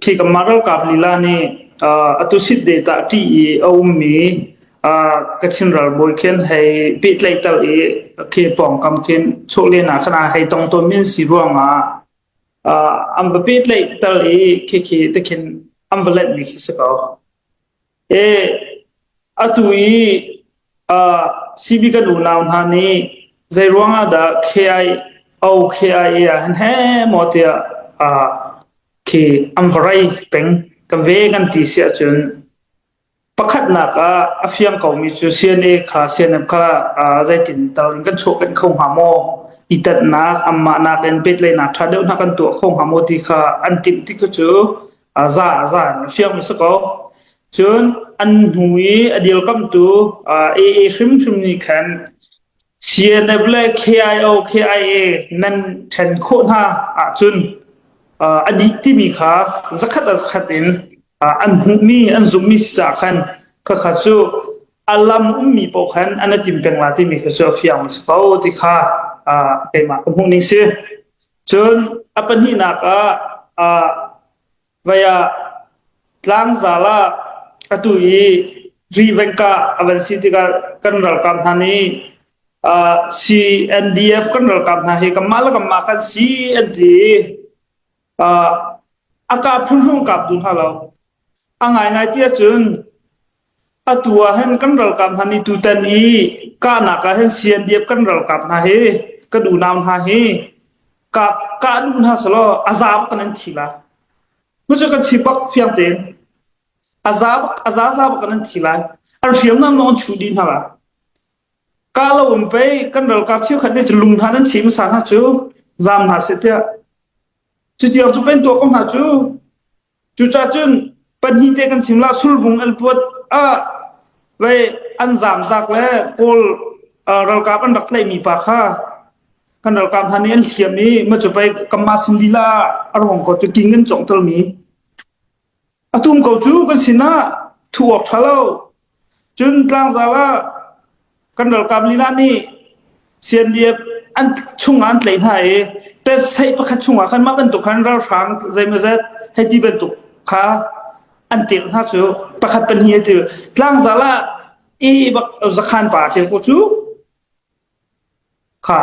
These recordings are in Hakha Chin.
khi kanmah ralkap lila nih atu sit data ṭih i a ummi Kachin ralbawi khin hei pehtlaih tal i khi pawngkam khin chawhlen ah khan hei tong tawnmi an si ruangah an va pehtlaih tal i khikhi tikhin an va lenhmi khi si ko. E atu i CB kan unau hna nih zei ruangah dah KIO KIA ah hin he maw tiah khi an va rei peng kan ve kan ti si ahcun Pakhatnak ah a fiang komi cu CNA kha CNF kha zeitin tal in kan chuah kan kho hnga maw? I tanhnak, anmah nakin pehtlaihnak ṭha deuh hna kan tuah kho hnga maw ti kha an timh ti kha cu za za in a fiangmi si ko. Cun an hnu i a dirkamhtu AA hrimhrim nih khan CNF le KIO, KIA nan ṭhen khawh hna ahcun a dih timi kha zakhat a zakhat in an hmuhmi an zumhmi si caah khan khakha cu a lam ummi paoh khan an i tim peng la timi kha cu a fiang si ko ti kha keimah ka hmuh ning si. Cun a pahnihnak ah vai ah tlangzal ah atu i ri vengka a van si tikah kan ralkap hna nih CNDF kan ralkap hna hi kanmah le kanmah kan si an ti A kap hrimhrim kap duh hna lo. A ngaingai ti ahcun atu ah hin kan ralkap hna nih tutan i kahnak ah hin CNDF kan ralkap hna hi kan unau hna hi kap kah duh hna selaw a za bak kan an thi la. Cu kan chim bak fiang tein. A za bak a za za bak kan an thi lai. An hriamnam lawng an chuh dih hna la. Kah lo in pei kan ralkap cheukhat nih cu lung hna nan chim hmasa hna cu zaam hna seh tiah Cutiang cu kan tuah ko hna cu. Cucaah cun pahnih te kan chim la sulbung an puat ah vei an zamzak le Kawl ralkap an rak tlaihmi pa kha kan ralkap hna nih an hliam i ma cu pei kanmah sin lila a ruang ko cu king an cawngtermi A tum ko cu kan sinah thuh awk ṭha lo. Cun tlangzal ah kan ralkap lila nih CNDF an chungah an tlaih hna i test seh pakhat chungah khan mah bantuk khan ralhrang zeimawzat hei ti bantuk kha an tirh hna cu pakhat pahnih a ti tlangzal ah i bak zakhan pa te ko cu Kha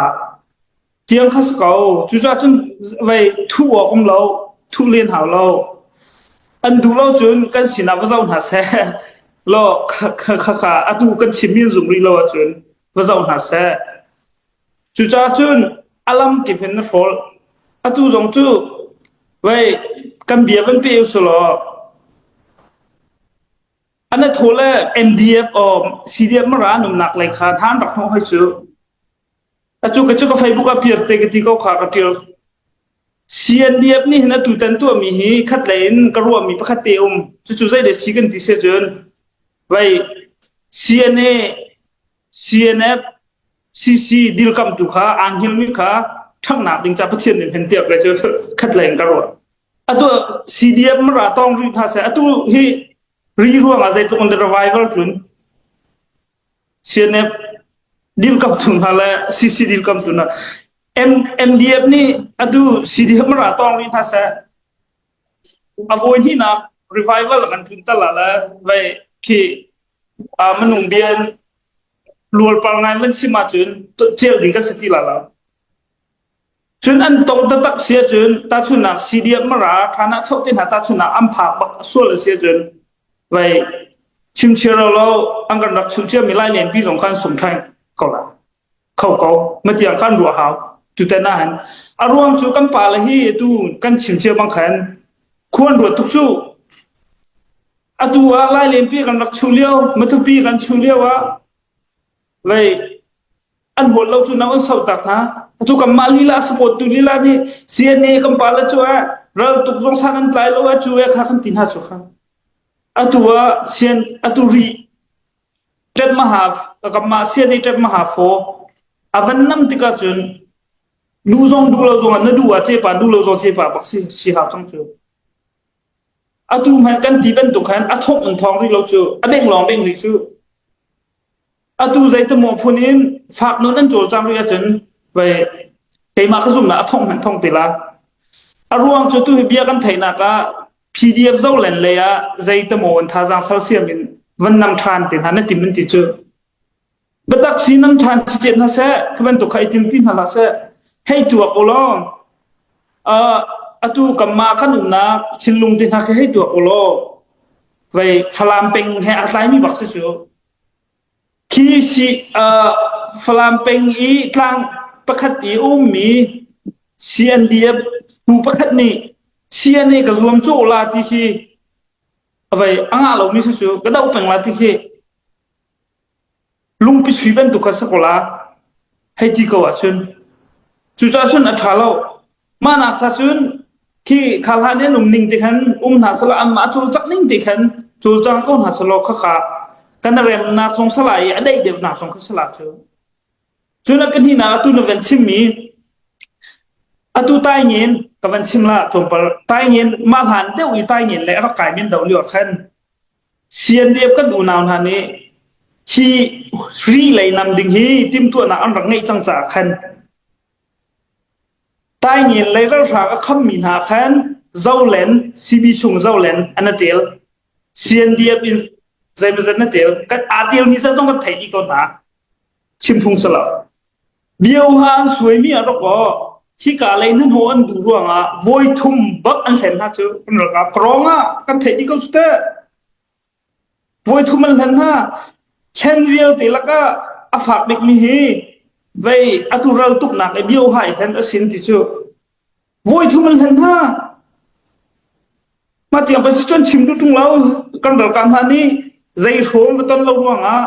tiang kha si ko. Cucaah cun vei thuh awk um lo, thuh len hau lo. An duh lo cun kan sinah va zoh hna seh. Law kha kha kha atu kan chimmi an zumh rih lo ahcun va zoh hna seh. Cucaah cun a lam kip hin na hrawl. Atu zong cu vei kan bia van pe usih law An a thaw le MDF or CDF mara an umnak lei kha hna an rak hnawh hoi cu. Acu ka cu ka Facebook ah piar te ka ti ko kha ka ṭial. CNDF nih hin atu tan tuahmi hi khat lei in ka ruahmi pakhat te um. Cucu zei deh si kan ti si cun vai CNA, CNF, CC dirkamtu kha aa hngilmi kha ṭhanghnak ding ca Pathian nih hin tiah cu khat lei in ka ruah. Atu CDF mara tong rih hna seh atu hi ri ruangah zeitluk in revival tlun CNF dirkamtu hna le CC dirkamtu hna MDF nih atu CDF mara tong rih hna seh a voi hnihnak revival kan tlun tal ah le vei khi minung bian lualpar ngai man chim ahcun cel ding kan si ti la lo. Cun an tong taktak si ahcun tahchunhnak CDF Mara thlan ah choh te hna tahchunhnak an phak bak sual a si ahcun vai chimchir lo an kan rak chuh ciami lai lenpi zong khan sung thain ko la kho ko matiang khan ruah hau tutan ah hin a ruang cu kan pa le hi tu kan chim cia bang khan khuan ruat tuk cu atu ah lai lenpi kan rak chuh lio matupi kan chuh lio ah Vei an huat lo cu nang an soh tak hna. Atu kanmah lila support tu lila nih CNA kan pa le cu eh ral tuk zong san an tlai lo eh cu eh kha kan ti hna cu kha. Atu ah sian atu ri ṭep maha kanmah CNA ṭep maha fo avan nam tikah cun lu zong duh lo zong ah na duh ah cepa duh lo zong cepa bak si si hau cang cu. Atu hmanh kan ti bantuk khan a thawk in thawng rih lo cu a beng lawng beng rih cu. Atu zeitimaw phun in fak nawn an cawlcang rih ahcun vei keimah ka zumhnak a thongh hmanh thong ti la. A ruang cu tu hi bia kan theihnak ah. PDF zohlen lei ah zeitemaw an thazaang sersiam in van nam ṭhan te hna na tim an ti cu. Biatak si nam ṭhan si chet hna seh, khi bantuk kha i tim ti hna hlah seh. Hei tuak u law, uh, atu kanmah kan umnak thinlung te hna khi hei tuak u law, vei Falam peng he aa tlaimi bak si cu. Khi si uh, Falam peng i tlang pakhat i ummi CNDF phu pakhat nih CNA ka zuam cu la ti khi avei a ngah lomi si cu ka doh peng la ti khi lungpi sui bantuk kha si ko la hei ti ko ahcun cucaah cun a ṭha lo mah nak sa cun khi kha hlan in um ning te khan um hna selaw anmah cawlcangh ning te khan cawlcang ko hna selaw khakha kan remnak zong sala i a daih deuhnak zong kha sala cu cun a pahnihnak atu na van chimmi atu taingin ka van chim la tlawmpal taingin mah hlan deuh i taingin le a rak kai men do lio khan CNDF kan unau hna nih hi ri lei nam ding hi timhtuahnak an rak ngeih cang caah khan Taingin lei ralhrang a khammi hna khan Zolen CB chung Zolen an a tel. CNDF in zeimawzat na tel. Kan aa telmi zat zong kan theih dih ko hna. Chim phung si lo. Bioha an suaimi ah rak aw hika lei hnahnawh an duh ruangah voi thum bak an hlen hna cu kan ralkap krawng ah kan theih dih ko cu teh. Voi thum an hlen hna. Hlen vialte lakah a fak bikmi hi vei atu ral tuknak i bioha i hlen a sin ti cu voi thum an hlen hna. Mah tiang pei si cun chim duh ṭung lo kan ralkap hna nih zei hrawm va ton lo ruangah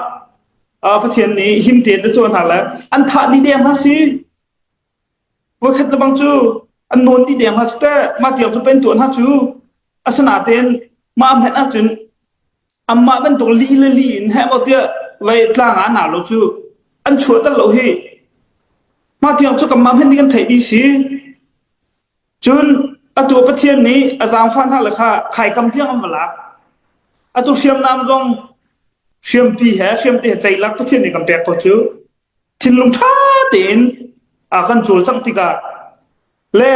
Pathian nih him tein a tuah hna le an thah dih deng hna si. Voikhat le bang cu an nawn dih deng hna cu teh mah tiang cu pen tuah hna cu asinain mah hmanh ahcun anmah bantuk li le li in heh maw tiah vei tlang ah na lo cu an chuah tal lo hi. Mah tiang cu kanmah hmanh nih kan theih dih si. Cun atu Pathian nih a zaangfah hna le kha khaikam tiang an va lak. Atu hriamnam zong hriampi he hriamte he ceilak Pathian nih kan pek ko cu. Thinlung ṭha tein a kan cawlcangh tikah le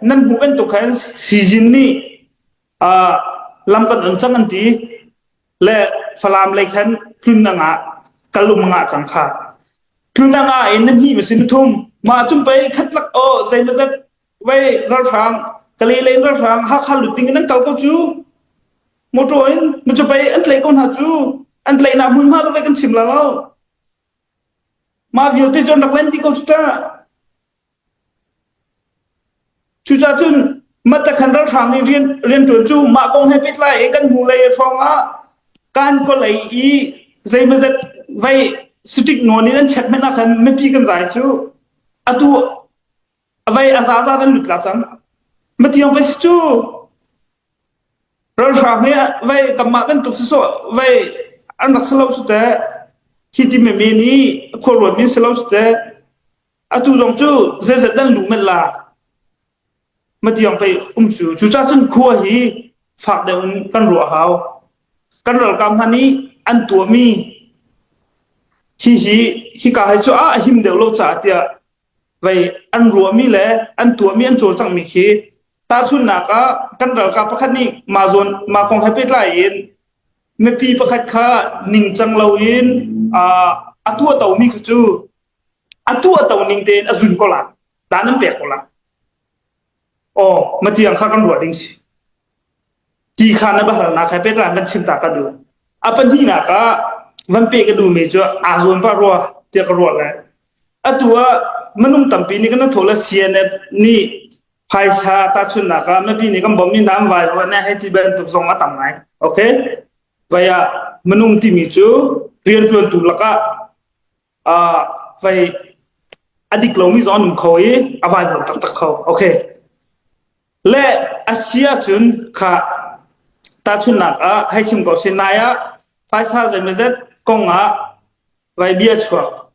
nan hmuh bantuk khan sizin nih lam kan on cang an ti le Falam lei khan tlun a ngah kal um a ngah cang kha. Tlun a ngah in na hnih ma si na thum mah cun pei khatlak aw zeimawzat vei ralhrang Kale lei ralhrang Hakha lut ding in an kal ko cu motor in ma cu pei an tlaih ko hna cu an tlaihnak hmunhma lo vei kan chim la lo mah vialte cu an rak len dih ko cu ta Cucaah cun Matakhan ralhrang nih rian rianṭuan cu mah kong he pehtlai i kan hnulei hrawng ah kan khualei i zeimawzat vei strict nawn in an check hmanh ah khan mipi kan zai cu atu a vei a zaza an lut la cang. Matiang pei si cu ralhrang hi vei kanmah bantuk sisawh vei an rak si lo su teh hi ti meme nih khuaruat min si lo su teh Atu zong cu zeizat nan luh manh la matiang pei um cu. Cucaah cun khua hi fak deuh in kan ruah hau. Kan ralkap hna nih an tuahmi hihi hika hi cu a him deuh lo caah tiah vei an ruahmi le an tuahmi an cawlcanghmi khi tahchunhnak ah kan ralkap pakhat nih mah zawn mah kong he pehtlai in mipi pakhat kha ningcang loin a tuahtomi kha cu a tuahto ning tein a zun ko la dan an pek ko la aw matiang kha kan ruah ding si ti kha na bahalnak he pehtlai van chim ta ka duh a pahnihnak ah van pe ka duh mi cu aa zawn pa rua tiah ka ruah le atu ah minung tampi nih kan tho le CNF nih phaisa tahchunnak ah mipi nih kan bawmh mi nam vai wa ne hei ti bantuk zong a tam ngai okay vaya minung timi cu riantuantu lakah vai a dik lomi zong an um kho i a vaivuan taktak kho. Okay. Le a si ahcun kha tahchunhnak ah hei chim ko si nai ah phaisa zeimawzat kong ah vai bia chuak.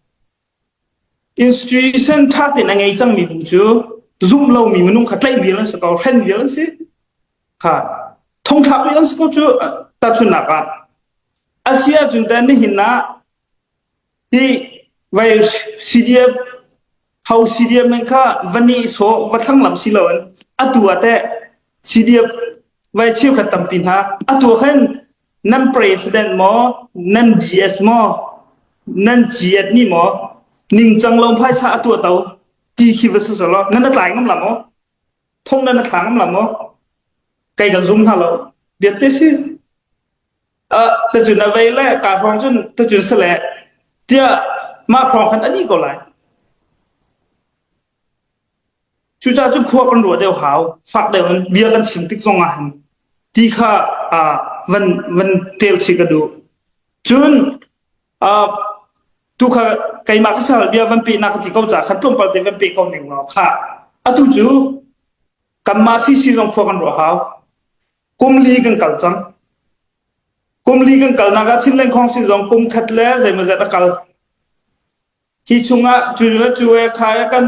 Institution ṭha tein a ngei cangmi bu cu zumh lomi minung kha tlaih vial an si ko, hren vial an si. Kha thongthlak vial an si ko cu tahchunhnak ah. A si ahcun tan nihin ah Hi vai CDF ho CDF men kha va nih sawh va thlanglam si loin atu ah teh CDF Vai cheukhat tampi hna atu khan nan president maw nan GS maw nan GS nih maw ningcang lo phaisa a tuah to ti khi va su lo nan tlai ngam la maw thong nan thla ngam la maw kai kan zum hna lo biate si tacun a vei le ka hrawng cun tacun sale tiah mah hrawng khan ani ko lai Cucaah cun khua kan ruah deuh hau. Fak deuh in bia kan chim tik zong ah hin ti kha uh, van van tel chih ka duh. Cun uh, tu kha keimah ka sal bia van pe nak ti ko ca kha tlawmpal te van pe ko ning law kha atu cu kanmah CC zong khua kan ruah hau. Kum li kan kal cang. Kum li kan kalnak ah Chinland Council zong kum khat le zeimawzat a kal. Hi chungah cu le cu e kha e kan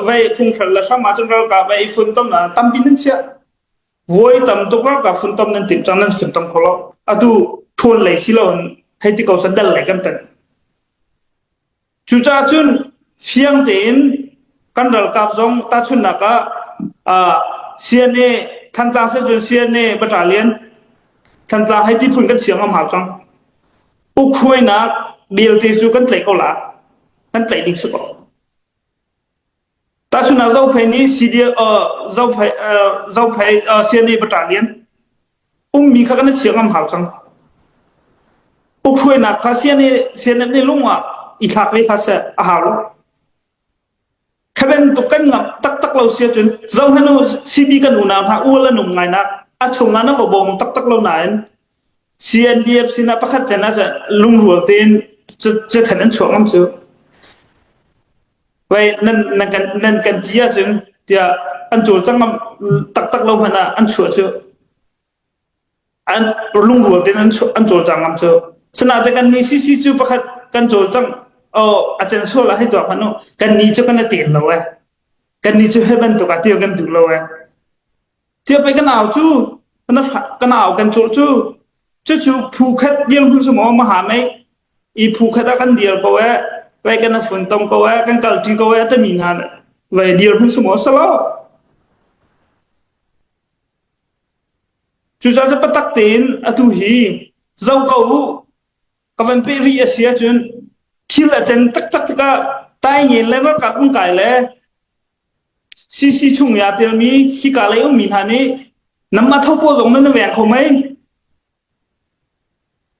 vei phunghral le hram ahcun ralkap e i funtom na tampi nan chiah. Voi tam tuk ralkap funtom nan timh cang nan funtom kho lo. Atu ṭhawn lei si loin hei ti ko san dal lei kan panh. Cucaah cun fiang tein kan ralkap zong tahchunhnak ah CNA Thantlang se cun CNA battalion Thantlang hei ti phun kan chia ngam hau cang. Ukhruainak vialte cu kan tlaih ko la. Kan tlaih ding si ko. Tahchun ah Zophei nih CDF uh, Zophei uh, Zophei uh, CNA battalion ummi kha kan chia ngam hau cang. Ukhruainak kha CNA CNF nih lung ah i thlak ve hlah seh a hau lo. Kha bantuk kan ngamh taktak lo si ahcun zohhmanh u CB kan unau hna ual an um ngai nak a chungah nan va bawm taktak lo nain CNDF sinah pakhat cen ah lungrual tein cathan an chuah ngam cu. Vai nan nan kan nan kan ti ahcun tiah an cawlcang ngam taktak lo hmanh ah an chuah cu. An lungrual tein an an cawlcang ngam cu sinain kan ni CC cu pakhat kan cawlcang oh a cen sual ah hei tuak hmanh u kan ni cu kan i tel lo eh kan ni cu he bantuk ah til kan duh lo eh tiah pei kan au cu kan au kan cawh cu cucu phu khat dir hun su maw maha mei i phu khat ah kan dir ko eh vai kan fun tong ko eh kan kal ṭi ko eh tami hna vai dir hun su maw salo Cucaah cu biatak tein atu hi zoh ko u, ka van peh rih a si ahcun thil a cen taktak tikah taingen le ralkap umkai le CC chung i aa telmi hika lei ummi hna nih nanmah thopaw zong nan i veng kho mei?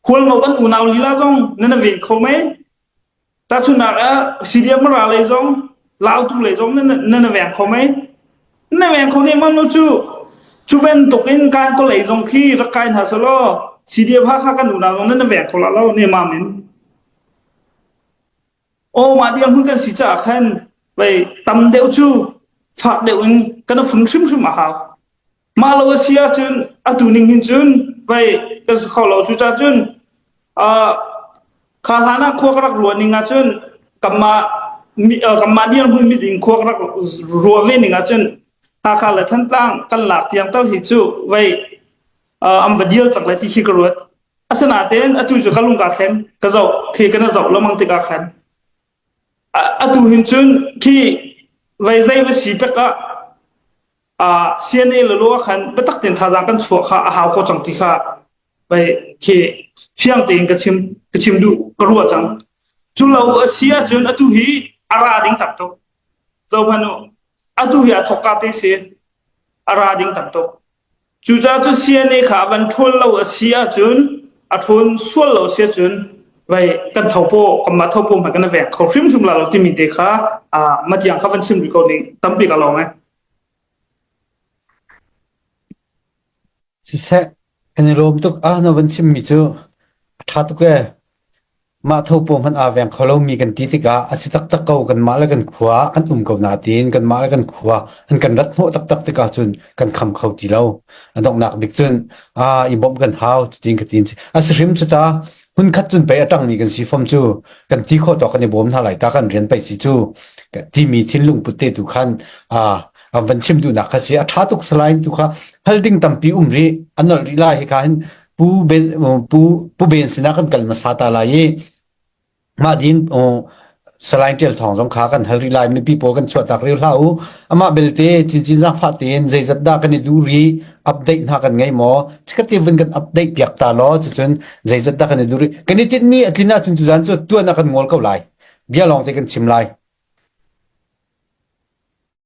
Hualngo kan unau lila zong nan i ven kho mei? Tahchunhnak ah CDM Mara lei zong Lautu lei zong nan nan veng kho mei? Na veng kho ne mam lo cu. Cu bantuk in kan ko lei zong khi rak kai hna selaw CDM Hakha kan unau zong nan veng kho la lo ne mam in. Aw mah dirhmun kan si caah khan vei tam deuh cu fak deuh in kan fun hrimhrim a hau. Mah lo a si ahcun atu ning hin cun vei kan si kho lo. Cucaah cun uh, kha hlan ah khua ka rak ruah ning ahcun kanmah kanmah dirhmun miding khua ka rak ruah ve ning ahcun Hakha le Thantlang kan lak tiang tal hi cu vei uh, an va deal cang lai ti khi ka ruat. Asinain atu cu ka lung ka thlen ka zoh khi kan zoh lengmang tikah khan atu hin cun khi vei zei va si pek ah CNA le lo khan biatak tein thazaang kan chuah kha a hau ko cang ti kha vai khi fiang tein ka chim ka chim duh ka ruah cang. Cu lo a si ahcun atu hi a ra ding tam tuk. Zohhmanh u. Atu hi a thawkka te si. A ra ding tam tuk. Cucaah cu CNA kha a van ṭhawl lo a si ahcun a ṭhawn sual lo si ahcun vai kan thopaw kanmah thopaw hmanh kan i veng kho hrimhrim la lo timi te kha matiang kha van chim rih ko ning tampi ka lawm eh. Siseh, kan i lawm tuk. Ah, na van chimmi cu a ṭha tuk ee. Mah thopaw hmanh aa veng kho lomi kan ti tikah a si taktak ko. Kanmah le kan khua ah kan um ko nain kanmah le kan khua an kan rat hnawh taktak tikah cun kan kham kho ti lo. A donghnak bik cun aa i bawmh kan hau cutin ka ti. A si hrim cu ta hmunkhat cun pei a ṭangmi kan si fom cu kan ti khawh tawk kan i bawm hna lai ta kan rian pei si cu timi thinlung put te tu khan aa an van chim duhnak kha si. A ṭha tuk salai tu kha hal ding tampi um rih a nolh rih lai hika hin Pu Ben Pu Pu Ben sinah kan kal hmasa ta lai i mah din Salai Ṭial Thawng zong kha kan hal rih lai mipi pawl kan chuahtak rih hlah u amah belte cincin zaangfah tein zeizat dah kan i duh rih. Update hna kan ngei maw? Chikat te vun kan update piak ta law cucun zeizat dah kan i duh rih. Kan i tinhmi a tlin ahcun tuzan cu tuan ah kan ngol ko lai. Bia lawng te kan chim lai.